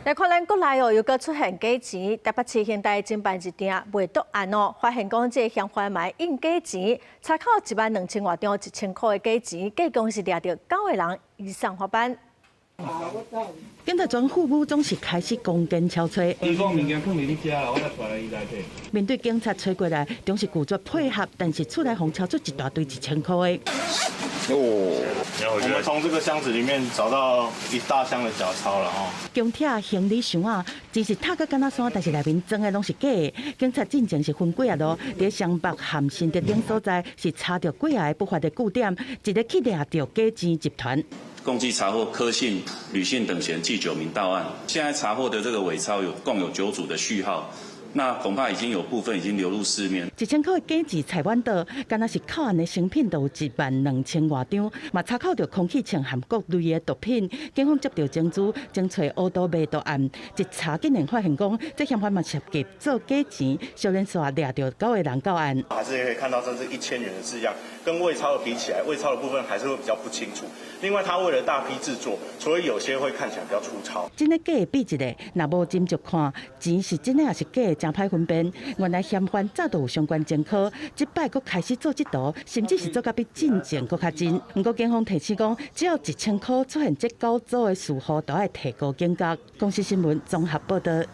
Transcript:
來看咱國內哦，又閣出現假錢，台北市現代偵辦一件賣毒案哦，發現講這個嫌犯嘛印假錢，查扣1萬2千外張1000箍的假錢，計共是掠著九個人移送法辦。警察全副武裝是開始攻堅搜查。伊講物件囥佇你遮，我才帶來伊內底。面對警察催過來，總是拒絕配合，但是厝內予搜出一大堆1000箍的。哦，我們從這個箱子裡面找到一大箱的假鈔了哦。強拆行李箱啊，真是拆甲敢若山，但是內面裝的攏是假的。警察進前是分幾仔路，佇雙北和新竹等所在，是查著幾仔個不法的據點，一个去掠著假錢集團。共計查獲柯姓、呂姓等嫌計9名到案。現在查獲的這個偽鈔有共有9組的序號。那恐怕已經有部分已經流入市面。1000箍的假錢菜碗桌，敢若是扣案的成品都有1萬2千外張，嘛查扣著空氣槍和各類的毒品。警方接著證據，偵查烏都賣毒案，一查竟然發現講，這嫌犯嘛涉及做假錢，小連續掠著九個人到案。還是可以看到這是1000元的字樣，跟偽鈔的比起來，偽鈔的部分還是會比較不清楚。另外，他為了大批製作，所以有些會看起來比較粗糙。真的假的比一下，若無斟酌看，錢是真的抑是假的，誠歹分辨。原來嫌犯早就有相關前科，這擺閣開始做這道，甚至是做甲比進前閣較真。毋過警方提醒講，只要1000箍出現這九組的序號，都愛提高警覺。公視新聞綜合報導。